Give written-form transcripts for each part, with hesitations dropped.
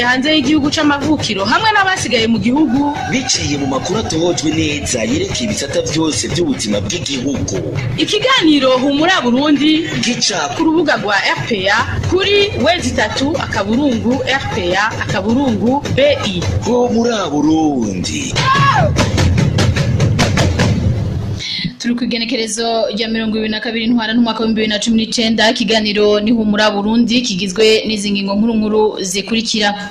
Hanze y'igihugu c'amavukiro hamwe n'abasigaye mu gihugu. Biciye mu makuru atohojwe neza yerekeye ibisata vyose by'ubuzima bw'igihugu. Ikiganiro Humura Burundi gica ku rubuga rwa RPA kuri w3.rpa.bi. Humura Burundi. Turi ku igenekerezo rya 22 ntwara n'umwaka wa 2019. Ikiganiro ni Humura Burundi, kigizwe n'izi ngingo nkuru nkuru zikurikira: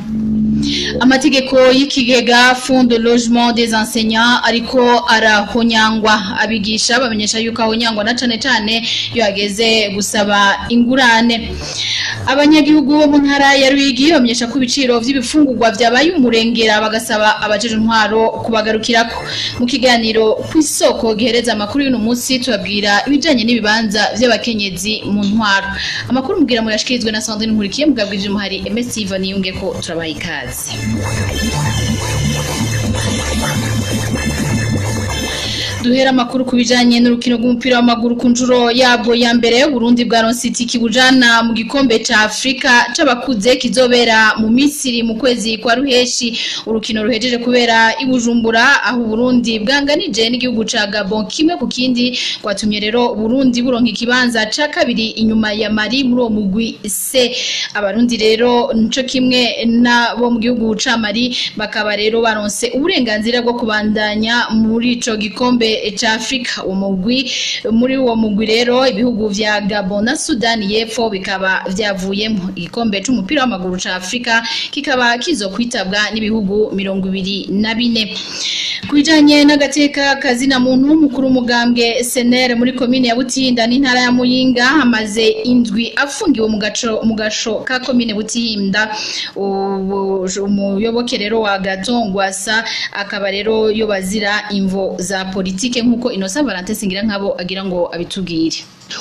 Amategeko y'ikigega Fonds de logement des enseignants ariko arahonyangwa. Abigisha bamenyesha yuko ahonyangwa na cane cane iyo hageze gusaba ingurane. Abanyagihugu bo mu ntara ya Ruyigi bamenyesha ko ibiciro vy'ibifungurwa vyabaye umurengera, bagasaba abajeje intwaro kubagarukirako. Mu kiganiro Kw'Isoko gihereza amakuru y'uno munsi, tubabwira ibijanye n'ibibanza vy'abakenyezi mu ntwaro. Amakuru mubwira muyashikirizwe na Sandrine Nkurikiye, mugabwa ivy'umuhari MS Ivan Yungeko. Turabaha ikaze. Duhera amakuru ku bijanye n'urukino rw'umupira w'amaguru. Ku nshuro yabwo ya mbere, Burundi bwaronse itiki bujana mu gikombe ca Afrika c'abakuze kizobera mu Misiri mu kwezi kwa Ruheshi. Urukino ruhejeje kubera i Bujumbura, aho Burundi bwanganije n'igihugu ca Gabon 1-1, rwatumye rero Burundi buronka ikibanza ca kabiri inyuma ya Mali muri uwo mugwi C. Abarundi rero nico kimwe nabo mu gihugu ca Mali bakaba rero baronse uburenganzira bwo kubandanya muri ico gikombe ca Afrika. Uwo mugwi, muri uwo mugwi rero, ibihugu vya Gabon na Sudani y'Epfo bikaba vyavuyemo. Igikombe c'umupira w'amaguru ca Afrika kikaba kizokwitabwa n'ibihugu 24. Ku bijanye n'agateka kazina muntu, mukuru umugambwe CNL muri komine ya Butinda n'intara ya Muyinga amaze indwi afungiwe mu gasho ka komine Butinda. Umuyoboke rero wa Gatongwasa akaba rero yo bazira imvo za politike, nkuko Innocent Valentin Singira nkabo agira ngo abitubwire.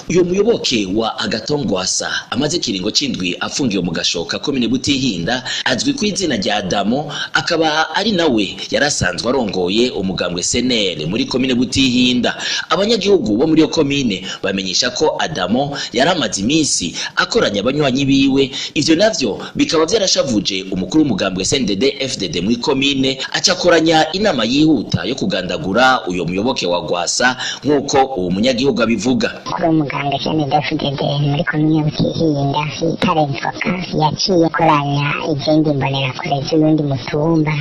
Uyo muyoboke wa Agatongwasa amaze kiringo c'indwi afungiwe mu gashoka komine Butihinda azwi ku izina rya Adamo, akaba ari nawe yarasanzwe arongoye umugambwe CNL muri komine Butihinda. Abanyagihugu bo muri iyo komine bamenyesha ko Adamo yaramaze iminsi akoranya abanywanyi biwe. Ivyo navyo bikaba vyarashavuje umukuru w'umugambwe CNDD FDD muri komine, acakoranya inama yihuta yo kugandagura uyo muyoboke wa Gwasa, nk'uko uwo munyagihugu abivuga. Umuganga CNDD-FDD muri komine Butihinda yitwa Renfoka yaciye akoranya izindi mbonerakure z'uyundi mutumba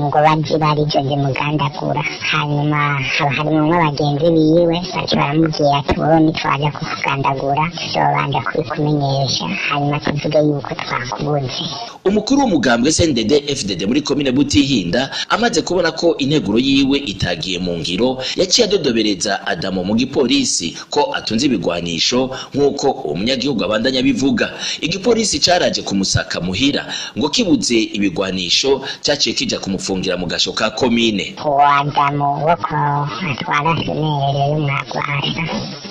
ngo baje barijo zimugandagura. Hanyuma haba harimwo n'abagenzi biwe, baca baramubwira ati: "Wowe nitwaja kukugandagura tuzobanza kubikumenyesha, hanyuma tuvuge yuko twakubuze." Umukuru w'umugambwe CNDD FDD muri komine Butihinda amaze kubona ko integuro yiwe itagiye mu ngiro, yaciye adodobereza Adamo mu gipolisi ko atunze ibigwanisho, nk'uko uwo munyagihugu abandanya abivuga. Igipolisi caraje kumusaka muhira, ngo kibuze ibigwanisho caciye kija kumufungira mu gasho ka komine. Uwo Adamu wo ko atwara CNL y'umwagwasa,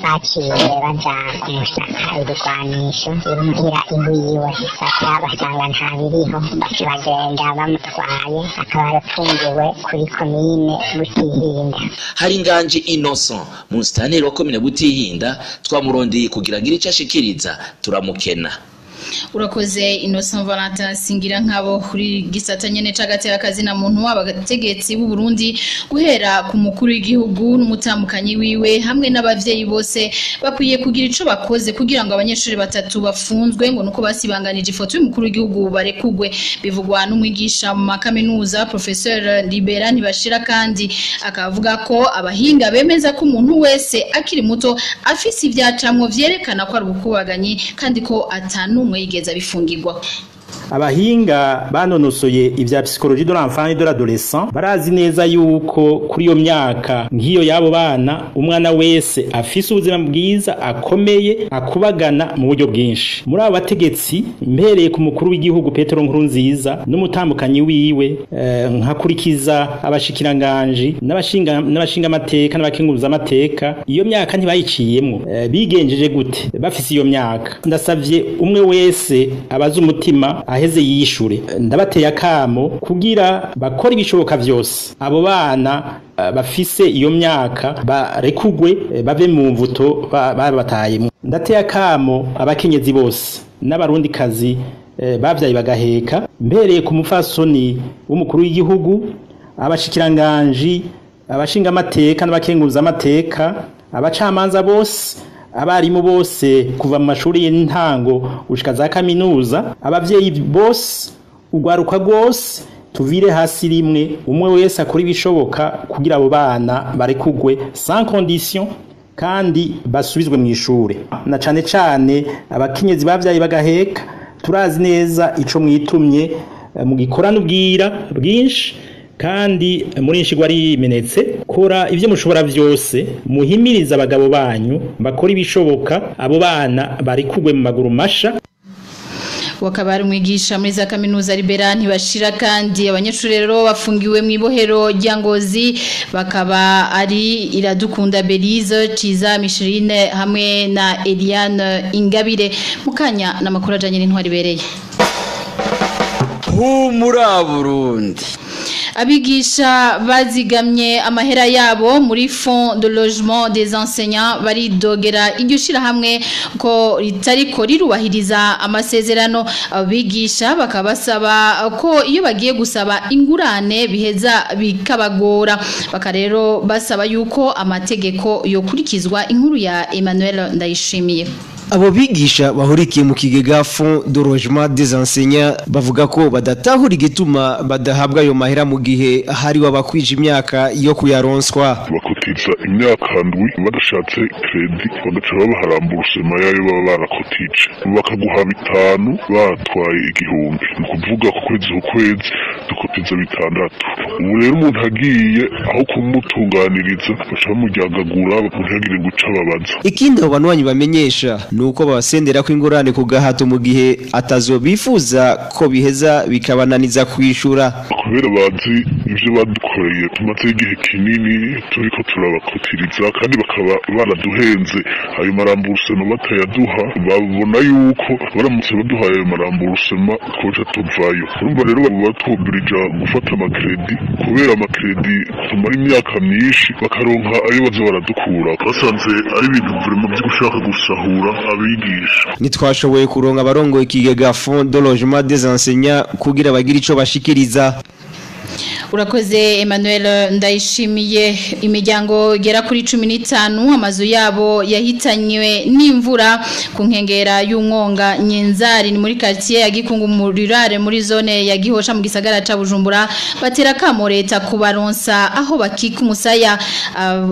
baciye baja kumusaka ibigwanisho imuhira iwiwe, baca basanga nta biriho, baca bagenda bamutwaye, akaba yarapfungiwe kuri komine Butihinda. Hari Inganje Innocent, musitanteri wa komine Butihinda, twamurondeye kugira ngire ico ashikiriza, turamukena. Urakoze Innocent Valentin Singira nkabo. Kuri gisata nyene c'agatera kazina muntu, abategetsi b'u Burundi guhera ku mukuru w'igihugu n'umutamukanyi wiwe hamwe n'abavyeyi bose bakwiye kugira ico bakoze kugira ngo abanyeshuri batatu bafunzwe ngo nuko basibanganije ifoto y'umukuru w'igihugu barekugwe. Bivugwa n'umwigisha mu makaminuza, Professeur Libera Ntibashira, kandi akavuga ko abahinga bemeza ko umuntu wese akiri muto afise ivyacamwo vyerekana ko ari ubukubaganyi, kandi ko atanumwe yigeze abifungirwa. Abahinga banonosoye ivya psychologie de l'enfant et de l'adolescent barazi neza yuko kuri iyo myaka nk'iyo y'abo bana, umwana wese afise ubuzima bwiza akomeye akubagana mu buryo bwinshi. Muri abo bategetsi, mpereye ku mukuru w'igihugu Petero Nkurunziza n'umutambukanyi wiwe, nkakurikiza abashikiranganji n'abashinga amateka n'abakenguza amateka, iyo myaka ntibayiciyemwo. Bigenjeje gute bafise iyo myaka? Ndasavye umwe wese abaza umutima aheze yishure. Ndabateye akamo kugira bakora ibishoboka vyose abo bana bafise iyo myaka barekugwe, bave mu mvuto babatayemo. Ndateye akamo abakenyezi bose n'abarundikazi. bavyaye bagaheka, mbereye ku mufasoni w'umukuru w'igihugu, abashikiranganji, abashinga amateka n'abakenguza amateka, abacamanza bose, abarimu bose kuva mu mashuri y'intango gushika za kaminuza, abavyeyi bose, ugwaruka rwose, tuvire hasi rimwe, umwe wese akora ibishoboka kugira abo bana barekugwe sans condition kandi basubizwe mu ishure. Na cane cane abakenyezi bavyaye bagaheka, turazi neza ico mwitumye, mugikorana ubwira bwinshi kandi muri nshigwa rimenetse. Kora ivyo mushobora vyose, muhimiriza abagabo banyu bakora ibishoboka abo bana barekugwe mu maguru masha. Wakabari umwigisha muri za kaminuza Libera ntibashira, kandi abanyeshuri rero bafungiwe mu ibohero rya Ngozi bakaba ari Iradukunda Belize, Ciza Micheline hamwe na Eliane Ingabire. Mukanya namakuru ajanye n'intwari bereye. Humura Burundi. Abigisha bazigamye amahera yabo muri Fonds de logement des enseignants baridogera iryo shirahamwe ko ritariko rirubahiriza amasezerano. Abigisha bakabasaba ko iyo bagiye gusaba ingurane biheza bikabagora, bakarero basaba yuko amategeko yokurikizwa. Inkuru ya Emmanuel Ndayishimiye. Abo bigisha bahurikiye mu kigega Fonds de logement des enseignants bavuga ko badatahura igituma badahabwa ayo mahera mu gihe hari wabakwije imyaka yo kuyaronswa. Bakotiza imyaka 7 badashatse credit, bagaca babaharambura yayo baba barakotije, bakaguha 5 batwaye 1000. Ni ukuvuga ku kwezi ku kwezi dukotiza 6. Ubu rero umuntu agiye aho kumutunganiriza baca bamuryagagura, ntihagire guca babaza. Ikindi abo banywanyi bamenyesha nuko babasendera ko ingurane ku gahato mu gihe atazo bifuza ko biheza bikabananiza kwishura. Kubera bazi ivyo badukoreye, tumaze igihe kinini turiko turabakotiriza kandi bakaba baraduhenze ayo maramburusema batayaduha, babona yuko baramutse baduhaye ayo maramburusema twoca tuvayo. Urumva rero batwobirija gufata amakredi, kubera amakredi tumara imyaka myinshi bakaronka ayo baza baradukura. Basanze ari ibintu vraiment vyo gushaka gusahura abigisha. Nitwashoboye kuronka abarongoye ikigega Fonds de logement des enseignants kugira bagire ico bashikiriza. Urakoze Emmanuel Ndayishimiye. Imiryango igera kuri 15 amazu yabo yahitanywe n'imvura ku nkengera y'umwonga Nyenzari ni muri quartier ya Gikungu murirare muri zone ya Gihosha mu gisagara ca Bujumbura, batera kamo leta kubaronsa aho bakika umusaya.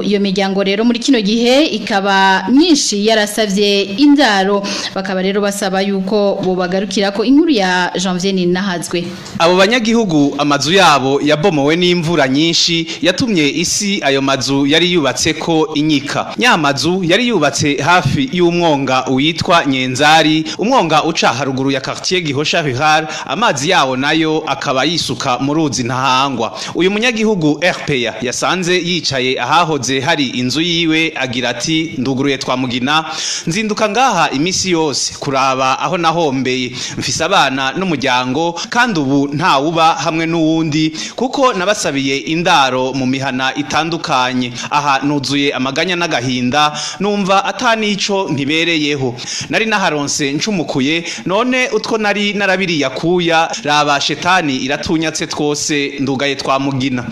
Iyo miryango rero muri kino gihe ikaba myinshi yarasavye indaro, bakaba rero basaba yuko bo bagarukirako. Inkuru ya Janvier Ninahazwe. Abo banyagihugu amazu yabo yabomowe n'imvura nyinshi yatumye isi ayo mazu yari yubatse ko inyika. Nyamazu yari yubatse hafi y'umwonga witwa Nyenzari, umwonga uca haruguru ya quartier Gihosha Rural, amazi yawo nayo akaba yisuka mu ruzi Ntahangwa. Uyu munyagihugu RPA yasanze yicaye ahahoze hari inzu yiwe agira ati: nduguruye twamugina, nzinduka ngaha imisi yose kuraba aho nahombeye, mfise abana n'umuryango kandi ubu ntawuba hamwe n'uwundi kuko nabasabiye indaro mu mihana itandukanye. Aha nuzuye amaganya n'agahinda, numva atanico nkibereyeho. Nari naharonse ncumukuye, none utwo nari narabiriya kuya, raba shetani iratunyatse twose, ndugaye twamugina.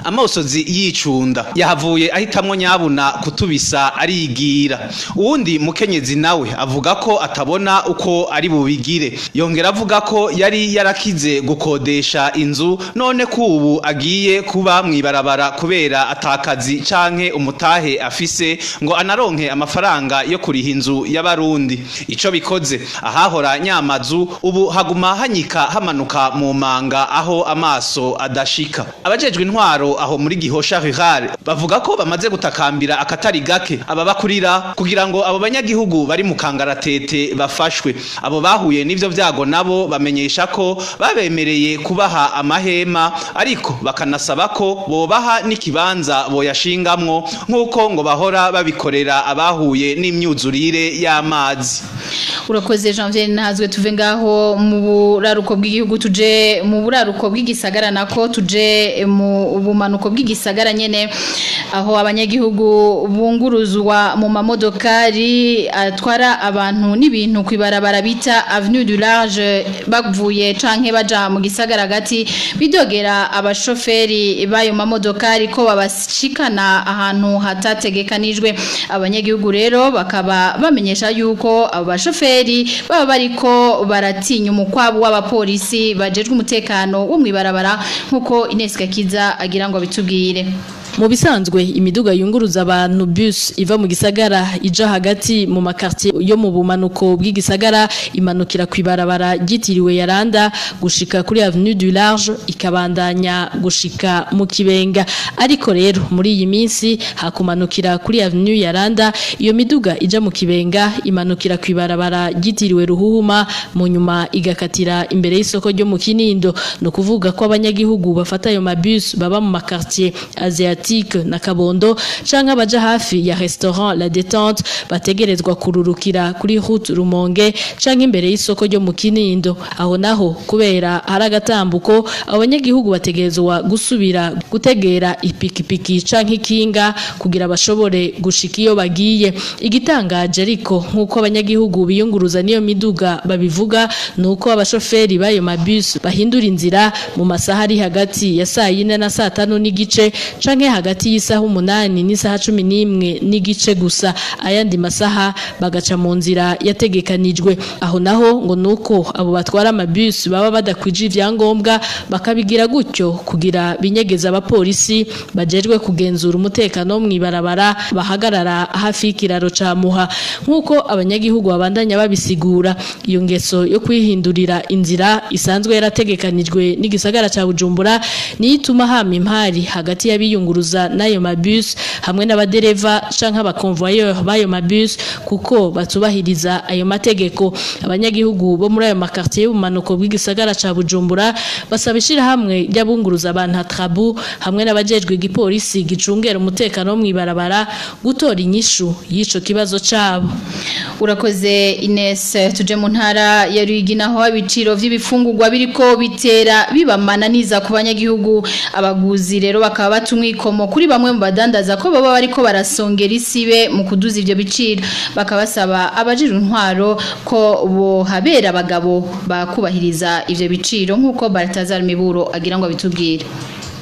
Amosozi yicunda yahavuye ahitamwo nyabuna kutubisa arigira. Uwundi mukenyezi nawe avuga ko atabona uko ari bubigire, yongera avuga ko yari yarakize gukodesha inzu none kubu agiye kuba mwibarabara kubera atakazi canke umutahe afise ngo anaronke amafaranga yo kuriha inzu y'abarundi. Ico bikoze ahahora nyamazu ubu haguma hanyika hamanuka mu manga aho amaso adashika. Abajejwe intwaro aho muri Gihosha Rural bavuga ko bamaze gutakambira akatari gake ababakurira kugira ngo abo banyagihugu bari mu kangaratete bafashwe. Abo bahuye n'ivyo vyago nabo bamenyesha ko babemereye kubaha amahema mirima, ariko bakanasaba ko bobaha n'ikibanza boyashingamwo nk'uko ngo bahora babikorera abahuye n'imyuzurire y'amazi. Urakoze Janvier Ntazwe. Tuve ngaho mu buraruko bw'igihugu tuje mu buraruko bw'igisagara, nako tuje mu bumanuko bw'igisagara nyene, aho abanyagihugu bunguruzwa mu mamodokari atwara abantu n'ibintu kwibarabara bita Avenue du Large bavuye canke baja mu gisagara gati, bidogera abashoferi bayo mamodokari ko babashikana ahantu hatategekanijwe. Abanyagihugu rero bakaba bamenyesha yuko abo bashoferi baba bariko baratinya umukwabu w'abapolisi bajejwe umutekano wo mwibarabara, nkuko Ines Gakiza agira ngo bitubwire. Mu bisanzwe imiduga yunguruza abantu bus iva mu gisagara ija hagati mu makartier yo mu bumanuko bw'igisagara imanukira kwibarabara ryitiriwe Yaranda gushika kuri Avenue du Large, ikabandanya gushika mu Kibenga. Ariko rero muri iyi minsi hakumanukira kuri Avenue Yaranda, iyo miduga ija mu Kibenga imanukira kwibarabara ryitiriwe Ruhuhuma, mu nyuma igakatira imbere y'isoko ryo mu Kinindo. No kuvuga ko abanyagihugu bafata ayo mabus baba mu makartier Asiatique na Kabondo canke abaja hafi ya restaurant La Détente bategerezwa kururukira kuri route Rumonge canke imbere y'isoko ryo mu Kinindo. Aho naho kubera hari agatambuko, abanyagihugu bategerezwa gusubira gutegera ipikipiki canke ikinga kugira bashobore gushika iyo bagiye. Igitangaje ariko, nkuko abanyagihugu biyunguruza niyo miduga babivuga, nuko abashoferi bayo mabus bahindura inzira mu masaha ari hagati ya saa 4 na saa 5:15 canke hagati y'isaha 8 n'isaha 11:15 gusa, ayandi masaha bagaca mu nzira yategekanijwe. Aho naho ngo nuko abo batwara amabus baba badakwije ivyangombwa, bakabigira gutyo kugira binyegeza abapolisi bajejwe kugenzura umutekano mwibarabara bahagarara hafi y'ikiraro ca Muha. Nkuko abanyagihugu babandanya babisigura, iyo ngeso yo kwihindurira inzira isanzwe yarategekanijwe n'igisagara ca Bujumbura niyo ituma hama impari hagati y'abiyunguruza n'ayo mabus hamwe n'abadereva canke abaconvoyeur b'ayo mabus, kuko batubahiriza ayo mategeko. Abanyagihugu bo muri ayo makartier y'ubumanuko bw'igisagara ca Bujumbura basaba ishirahamwe ry'abunguruza abantu Atrabu hamwe n'abajejwe igipolisi gicungera umutekano mw'ibarabara gutora inyishu y'ico kibazo cabo. Urakoze Ines. Tuje mu ntara ya Ruyigi, naho ibiciro vy'ibifungurwa biriko bitera bibamananiza ku banyagihugu. Abaguzi rero bakaba batumwikomo kuri bamwe mu badandaza ko baba bariko barasongera isibe mu kuduza ivyo biciro, bakabasaba abajejwe intwaro ko bohabera abagabo bakubahiriza ivyo biciro, nkuko Baltazar Miburo agira ngo abitubwire.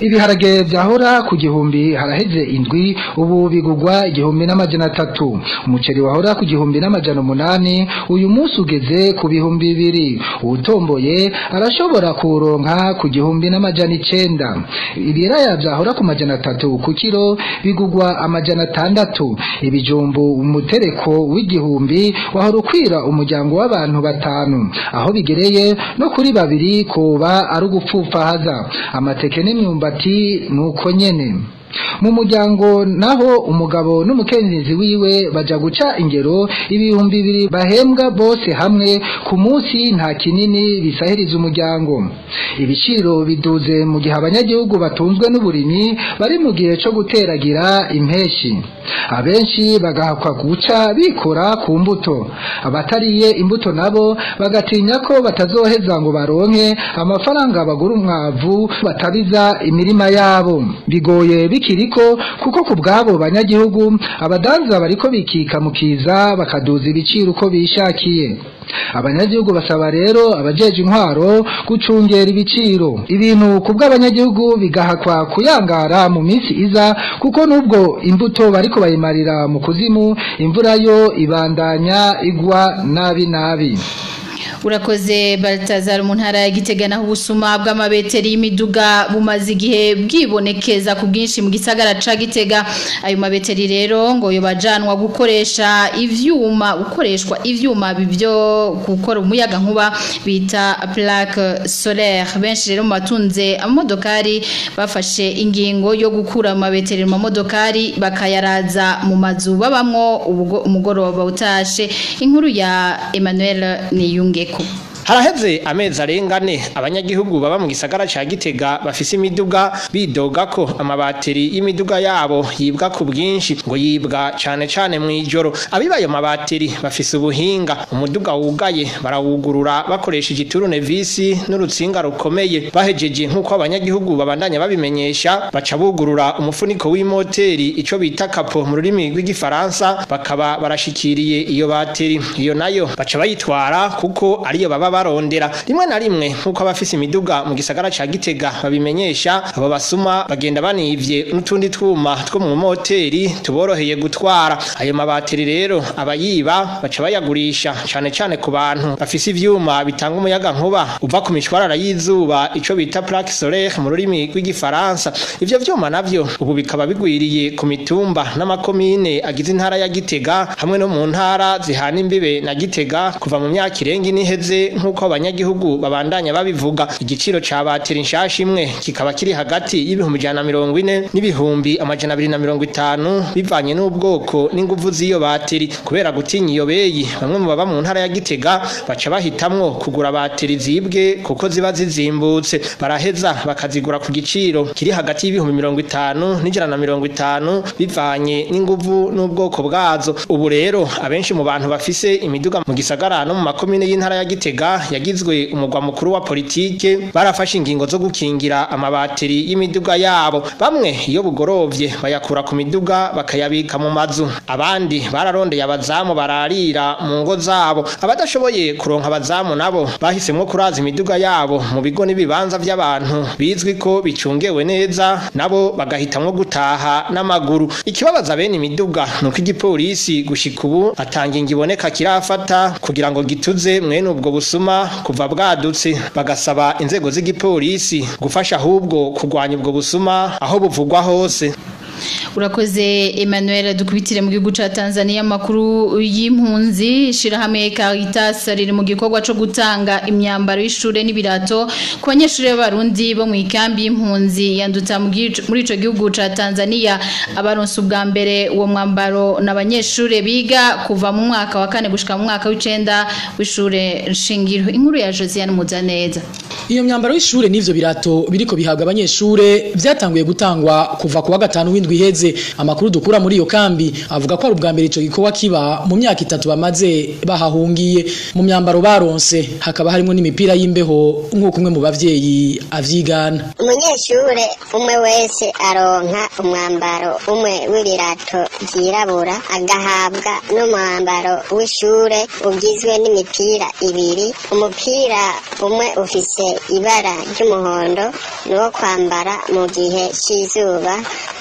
Ibiharage byahora ku 1000 haraheze indwi ubu bigugwa 1300. Umuceri wahora ku 1800 uyu munsi ugeze ku 2000. Utomboye arashobora kuronka ku 1900. Ibiraya byahora ku 300 ku kilo bigugwa 600. Ibijumbu umutereko w'igihumbi wahora ukwira umuryango w'abantu batanu, aho bigereye no kuri babiri koba ari ugupfupfahaza. Amateke n'imyumbati nuko nyene. Mu muryango naho umugabo n'umukenyezi wiwe baja guca ingero 2000 bahembwa bose hamwe ku munsi, nta kinini bisahiriza umuryango. Ibiciro biduze mu gihe abanyagihugu batunzwe n'uburimyi bari mu gihe cyo guteragira impeshi, abenshi bagahakwa guca bikora ku mbuto. Abatariye imbuto nabo bagatinya ko batazoheza ngo baronke amafaranga bagura umwavu batabiza imirima yabo. Bigoye bikiriko kuko ku bwabo banyagihugu abadanza bariko bikika mukiza bakaduza ibiciro uko bishakiye. Abanyagihugu basaba rero abajeje intwaro gucungera ibiciro, ibintu ku bw'abanyagihugu bigahakwa kuyangara mu minsi iza, kuko nubwo imbuto bariko bayimarira mu kuzimu, imvura yo ibandanya igwa nabi nabi. Urakoze Baltazar. Mu ntara ya Gitega naho ubusuma bw'amabeteri y'imiduga bumaze igihe bwibonekeza ku bwinshi mu gisagara ca Gitega. Ayo mabeteri rero ngo yobajanwa gukoresha ivyuma gukoreshwa ivyuma bivyo gukora umuyaga nkuba bita plaque solaire. Benshi rero mu batunze amamodokari bafashe ingingo yo gukura amabeteri mu mamodokari bakayaraza mu mazu babamwo umugoroba utashe. Inkuru ya Emmanuel Niyungeko. Haraheze amezi arengane abanyagihugu baba mu gisagara ca Gitega bafise imiduga bidoga ko amabateri y'imiduga yabo yibwa ku bwinshi, ngo yibwa cane cane mw'ijoro. Abibayo mabateri bafise ubuhinga, umuduga wugaye barawugurura bakoresheje iturunevisi n'urutsinga rukomeye. Bahejeje nk'uko abanyagihugu babandanya babimenyesha, baca bugurura umufuniko w'imoteri, ico bita kapo mu rurimi rw'igifaransa, bakaba barashikiriye iyo bateri. Iyo nayo baca bayitwara kuko ariyo baba barondera. Rimwe na rimwe nk'uko abafise imiduga mu gisagara ca Gitega babimenyesha, abo basuma bagenda banivye n'utundi twuma two mu moteri tuboroheye gutwara. Ayo mabateri rero abayiba baca bayagurisha cane cane ku bantu bafise ivyuma bitanga umuyaga nkuba uva ku mishwarara y'izuba, ico bita plaque solaire mu rurimi rw'igifaransa. Ivyo vyuma navyo ubu bikaba bigwiriye ku mitumba n'amakomine agize intara ya Gitega hamwe no mu ntara zihana imbibe na Gitega kuva mu myaka irenga iniheze, nk'uko abanyagihugu babandanya babivuga. Igiciro ca bateri nshasha imwe kikaba kiri hagati y'140,000 n'250,000 bivanye n'ubwoko n'inguvu z'iyo bateri. Kubera gutinya iyo beyi, bamwe mu baba mu ntara ya Gitega baca bahitamwo kugura bateri zibwe kuko ziba zizimbutse, baraheza bakazigura ku giciro kiri hagati y'50,000 n'150,000 bivanye n'inguvu n'ubwoko bwazo. Ubu rero abenshi mu bantu bafise imiduga mu gisagara no mu makomine y'intara ya Gitega yagizwe umugwa mukuru wa politike barafashe ingingo zo gukingira amabateri y'imiduga yabo. Bamwe iyo bugorovye bayakura ku miduga bakayabika mu mazu, abandi bararondeye abazamu bararira mu ngo zabo. Abadashoboye kuronka abazamu nabo bahisemwo kuraza imiduga yabo mu bigo n'ibibanza by'abantu bizwi ko bicungewe neza, nabo bagahitamwo gutaha n'amaguru. Ikibabaza bene imiduga nuko igipolisi gushika ubu atanga ingiboneka kirafata kugira ngo gituze mwene ubwo busuma kuva bwadutse. Bagasaba inzego z'igipolisi gufasha ahubwo kurwanya ubwo busuma aho buvugwa hose. Urakoze Emmanuel. Dukubitire mu gihugu ca Tanzania makuru y'impunzi. Shirahamwe Caritas riri mu gikorwa co gutanga imyambaro y'ishure n'ibirato ku banyeshure b'abarundi bo mu ikambi y'impunzi yandutsa muri ico gihugu ca Tanzania. Abaronse ubwa mbere uwo mwambaro n'abanyeshure biga kuva mu mwaka wa kane gushika mu mwaka w'icenda w'ishure nshingiro. Inkuru ya Josiane Muzaneza. Iyo myambaro y'ishure n'ivyo birato biriko bihabwa abanyeshure vyatanguye gutangwa kuva kuwa gatanu w'indwi iheze. Amakuru dukura muri iyo kambi avuga ko ari ubwa mbere ico gikorwa kiba mu myaka itatu bamaze bahahungiye. Mu myambaro baronse hakaba harimo n'imipira y'imbeho nk'uko umwe mu bavyeyi avyigana. Umunyeshure umwe wese aronka umwambaro umwe w'ibirato vyirabura, agahabwa n'umwambaro w'ishure ugizwe n'imipira ibiri. Umupira umwe ufise ibara ry'umuhondo nuwo kwambara mu gihe c'izuba,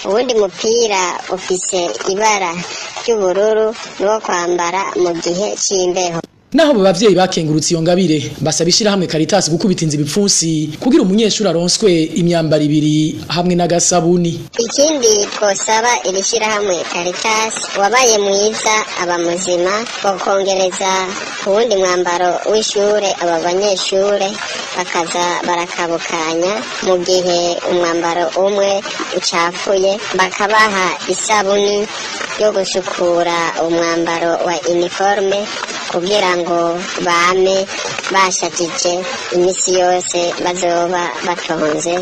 uwundi mupira ufise ibara ry'ubururu nuwo kwambara mu gihe c'imbeho. Naho abo bavyeyi bakengurutse iyo ngabire, basaba ishirahamwe Caritas gukubita inzu ibipfunsi kugira umunyeshuri aronswe imyambaro ibiri hamwe n'agasabuni. Ikindi twosaba iri shirahamwe Caritas, wabaye mwiza aba muzima, bokongereza uwundi mwambaro w'ishure aba banyeshure bakaza barakabukanya mu gihe umwambaro umwe ucafuye, bakabaha isabuni yo gusukura umwambaro wa uniforme kugira ngo bame bashajije imisi yose bazoba batonze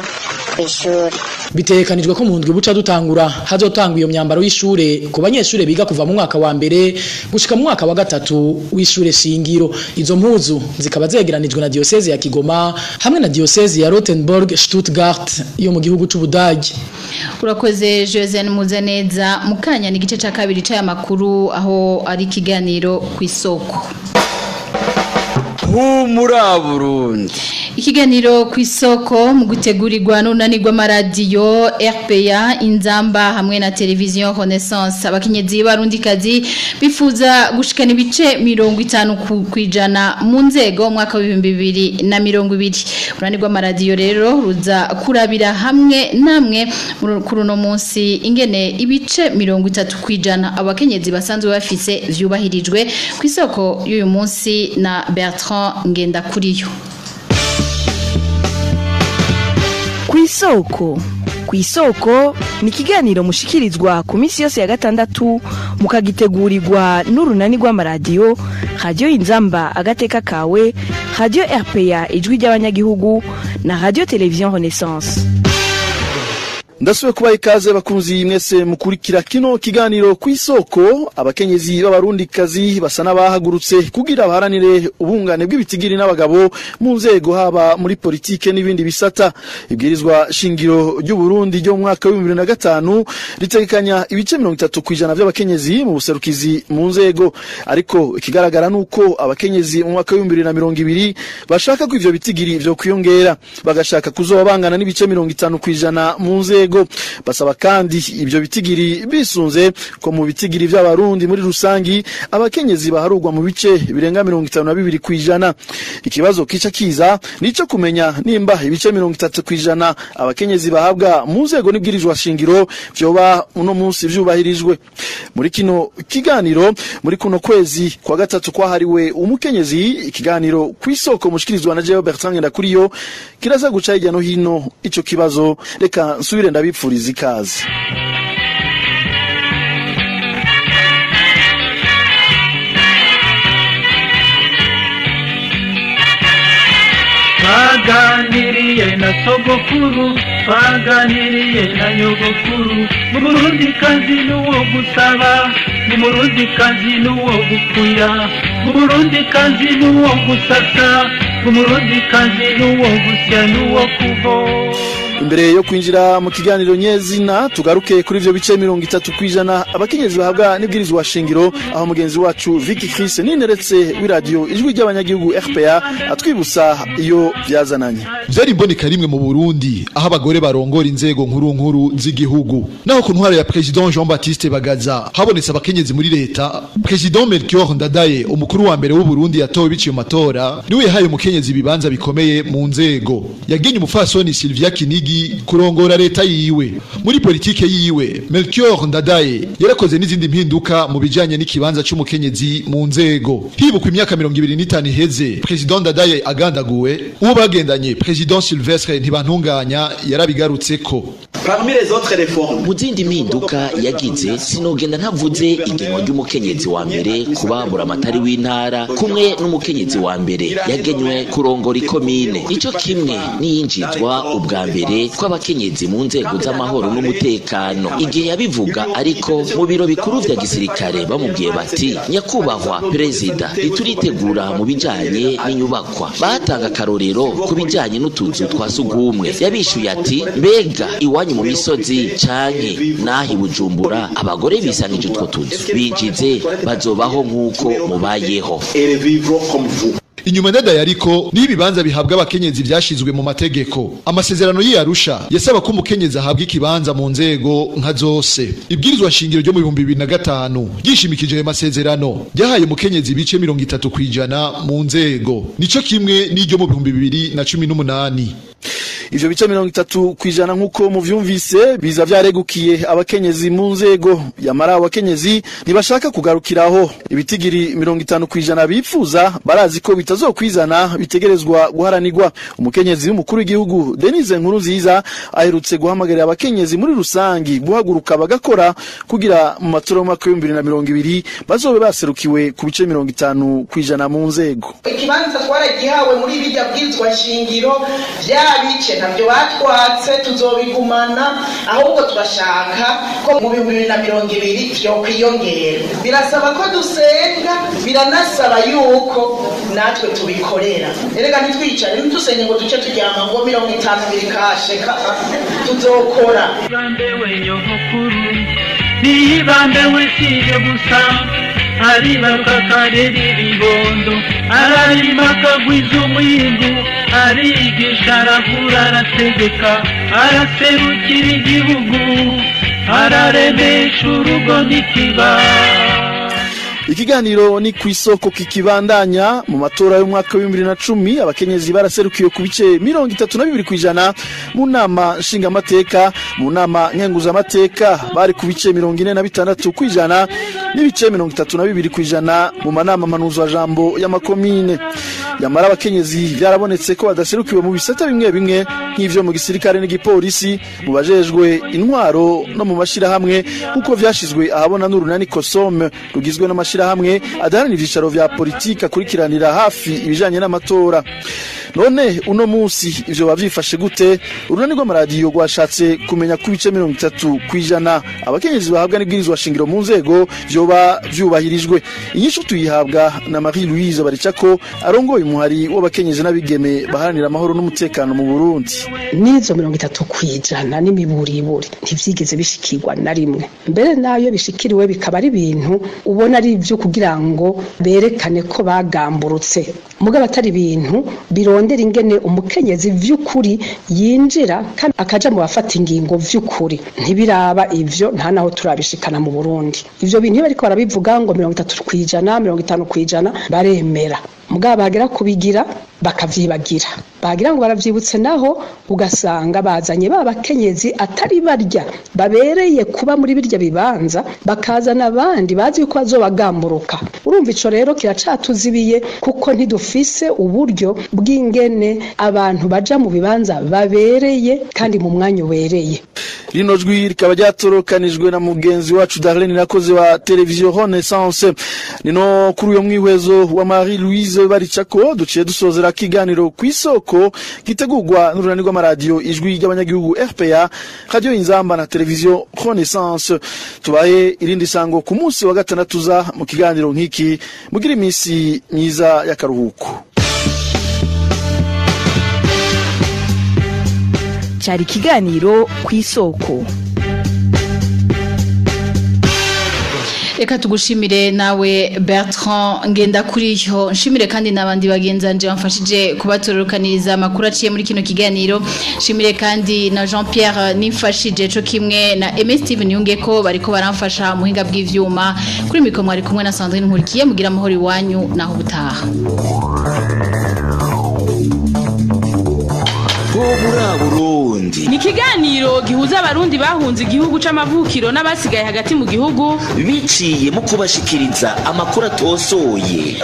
kw'ishure. Bitegekanijwe ko mu ndwi buca dutangura hazotangwa iyo myambaro y'ishure ku banyeshure biga kuva mu mwaka wa mbere gushika mu mwaka wa gatatu w'ishure shingiro. Izo mpuzu zikaba zegeranijwe na diocese ya Kigoma hamwe na diocese ya Rothenburg Stuttgart yo mu gihugu c'Ubudagi. Urakoze Josiane Muzaneza. Mukanya ni igice ca kabiri c'aya makuru aho ari ikiganiro kw'isoko. Humura Burundi. Ikiganiro kw'isoko mu gutegurirwa n'unanirwa amaradiyo RPA Inzamba hamwe na televiziyo Renaissance. Abakenyezi b'Abarundikazi bifuza gushikana ibice 50% mu nzego mwaka wa 2020. Unanirwa amaradiyo rero ruza kurabira hamwe namwe kuri uno munsi ingene ibice 30% abakenyezi basanzwe bafise vyubahirijwe. Kw'isoko y'uyu munsi na Bertrand Ngendakuriyo. Kw'isoko Kw'isoko ni ikiganiro mushikirizwa ku minsi yose ya gatandatu, mukagitegurirwa n'urunani rw'amaradiyo Radio Inzamba agateka kawe, Radio RPA ijwi ry'abanyagihugu na Radio Television Renaissance. Ndasubiye kubaha ikaze bakunzi mwese mukurikira kino kiganiro ku isoko. Abakenyezi b'abarundikazi basa n'abahagurutse kugira baharanire ubungane bw'ibitigiri n'abagabo mu nzego, haba muri politike n'ibindi bisata. Ibwirizwa shingiro ry'u Burundi ryo mu mwaka wa 2005 ritegekanya ibice 30% by'abakenyezi mu buserukizi mu nzego, ariko ikigaragara nuko abakenyezi mu mwaka wa 2020 bashaka ko ivyo bitigiri vyo kwiyongera, bagashaka kuzoba bangana n'ibice 50% mu nzego. Basaba kandi ibyo bitigiri bisunze ko mu bitigiri by'abarundi muri rusangi abakenyezi baharugwa mu bice birenga 52%. Ikibazo kica kiza nico kumenya nimba ibice 30% abakenyezi bahabwa mu nzego n'ibwirizwa shingiro vyoba uno munsi vyubahirijwe. Muri kino kiganiro, muri kuno kwezi kwa gatatu kwahariwe umukenyezi, ikiganiro kw'isoko mushikirizwa na Jean Bertrand Ndakuriyo kiraza guca hirya no hino ico kibazo. Reka nsubire ndabipfuriza ikaze. Twaganiriye na sogokuru, twaganiriye na nyogokuru, mu Burundi kazi n'uwo gusaba, mu Burundi kazi n'uwo gukuya, mu Burundi kazi n'uwo gusasa, mu Burundi kazi n'uwo gusya n'uwo kuvoma. Imbere yo kwinjira mu kiganiro nyezina, tugaruke kuri ivyo bice 30% abakenyezi bahabwa n'ibwirizwa shingiro, aho mugenzi wacu Vicky Chris nineretse w'iradio ijwi ry'abanyagihugu RPA atwibutsa iyo vyazananye. Vyari imboneka rimwe mu Burundi aho abagore barongora inzego nkuru nkuru z'igihugu. Naho ku ntwaro ya President Jean Baptiste Bagaza habonetse abakenyezi muri leta, President Melchior Ndadaye, umukuru wa mbere w'u Burundi yatowe biciye mu matora, niwe yahaye umukenyezi ibibanza bikomeye mu nzego. Yagenye umufasoni Sylvia Kinigi kurongora leta yiwe. Muri politike yiwe, Melchior Ndadaye yarakoze n'izindi mpinduka mu bijanye n'ikibanza c'umukenyezi mu nzego. Hibukwa imyaka 25 iheze President Ndadaye agandaguwe, uwo bagendanye President Sylvestre Ntibantunganya yarabigarutseko. Mu zindi mpinduka yagize, sinogenda ntavuze igenwa ry'umukenyezi wa mbere kuba buramatari w'intara, kumwe n'umukenyezi wa mbere yagenywe kurongora ikomine. Nico kimwe n'iyinjizwa ubwa mbere kw'abakenyezi mu nzego z'amahoro n'umutekano. Igihe yabivuga ariko mu biro bikuru vya gisirikare bamubwiye bati: nyakubahwa perezida, ntituritegura mu bijanye n'inyubakwa. Batanga akarorero ku bijanye n'utuzu twa sugumwe. Yabishuye ati: mbega iwanyu mu misozi canke nahi Bujumbura abagore bisangije utwo tuzu binjize bazobaho nk'uko mubayeho. Inyuma Ndadaye ariko ni ibibanza bihabwa abakenyezi vyashizwe mu mategeko. Amasezerano y'Arusha yasaba ko umukenyezi ahabwa ikibanza mu nzego nka zose. Ibwirizwa shingiro ryo mu 2005 ryishimikije ayo masezerano ryahaye umukenyezi ibice 30% mu nzego. Nico kimwe n'iryo mu 2018. Ivyo bice 30% nkuko muvyumvise biza vyaregukiye abakenyezi mu nzego. Yamara abakenyezi ntibashaka kugarukiraho. Ibitigiri 50% bipfuza barazi ko bitazokwizana, bitegerezwa guharanirwa. Umukenyezi w'umukuru w'igihugu Denise Nkurunziza aherutse guhamagarira abakenyezi muri rusangi guhaguruka bagakora kugira mu matora y'umwaka wa 2020 bazobe baserukiwe ku bice 50% mu nzego. Ikibanza twaragihawe muri bijya bwizwa shingiro vyabice ntabyo batwatse, tuzobigumana, ahubwo turashaka ko mu 2020 vyo kwiyongera. Birasaba ko dusenga, biranasaba yuko natwe tubikorera. Erega ntitwicare ntidusenye ngo duce turyama ngo 50 biri kashe, tuzokora. Nibambe wesije gusa aribaruka karera ibibondo, ararima akagwiza umwimbu, arigisha, aravura, arategeka, araserukira igihugu, araremesha urugo n'ikibaya. Ikiganiro ni kw'isoko kikibandanya. Mu matora y'umwaka wa 2010 abakenyezi baraserukiye ku bice 32% mu nama nshingamateka, mu nama nkenguzamateka bari ku bice 46% n'ibice 32% mu manama mpanuzwajambo y'amakomine. Yamara abakenyezi vyarabonetse ko badaserukiwe mu bisata bimwe bimwe nk'ivyo mu gisirikare n'igipolisi, mu bajejwe intwaro no mu mashirahamwe, kuko vyashizwe ahabona n'urunani Kosome rugizwe n'amashirahamwe adaharanira ivyicaro vya politiki akurikiranira hafi ibijanye n'amatora. None uno munsi ivyo bavyifashe gute? Urunani rw'amaradiyo rwashatse kumenya ku bice 30% abakenyezi bahabwa n'ibwirizwa shingiro mu nzego vyoba vyubahirijwe. Inyishu tuyihabwa na Marie Louise Baricako arongoye umuhari w'abakenyezi n'abigeme baharanira amahoro n'umutekano mu Burundi. N'izo 30% n'imiburiburi ntivyigeze bishikirwa na rimwe. Mbere nayo bishikiriwe bikaba ari ibintu ubona ari ivyo kugira ngo berekane ko bagamburutse, mugabo atari ibintu birondera ingene umukenyezi vy'ukuri yinjira kandi akaja mu bafata ingingo vy'ukuri. Ntibiraba ivyo, nta naho turabishikana mu Burundi. Ivyo bintu bariko barabivuga ngo 30%, 50% baremera, mugabo bagera kubigira bakavyibagira, bagira ngo baravyibutse, naho ugasanga bazanye ba bakenyezi atari barya babereye kuba muri birya bibanza, bakazana abandi bazi yuko bazobagamburuka. Urumva ico rero kiracatuzibiye, kuko ntidufise uburyo bw'ingene abantu baja mu bibanza babereye kandi mu mwanya ubereye. Rino jwi rikaba ryatorokanijwe na mugenzi wacu Darlene Nakoze wa Television Renaissance. Nino kuri uyo mwihwezo wa Marie Louise Baricako duciye dusozera kiganiro kw'isoko gitegurwa n'urunani rw'amaradiyo Ijwi ry'Abanyagihugu RPA, Radio Inzamba na Television Renaissance. Tubahe irindi sango ku munsi wa gatandatu za mu kiganiro nk'iki. Mugira iminsi myiza y'akaruhuko. Cari ikiganiro kw'isoko. Reka tugushimire nawe Bertrand Ngendakuriyo, nshimire kandi nabandi bagenzanje bamfashije kubatorokaniriza amakuru aciye muri kino kiganiro. Nshimire kandi na Jean Pierre nimfashije co kimwe na Aimé Steven Yungeko bariko baramfasha muhinga bw'ivyuma. Kuri mikro mwari kumwe na Sandrine Nkurikiye, mugira amahoro iwanyu naho ubutaha. Burundi. Ni kiganiro gihuza abarundi bahunze igihugu c'amavukiro n'abasigaye hagati mu gihugu biciye mu kubashikiriza amakuru atosoye.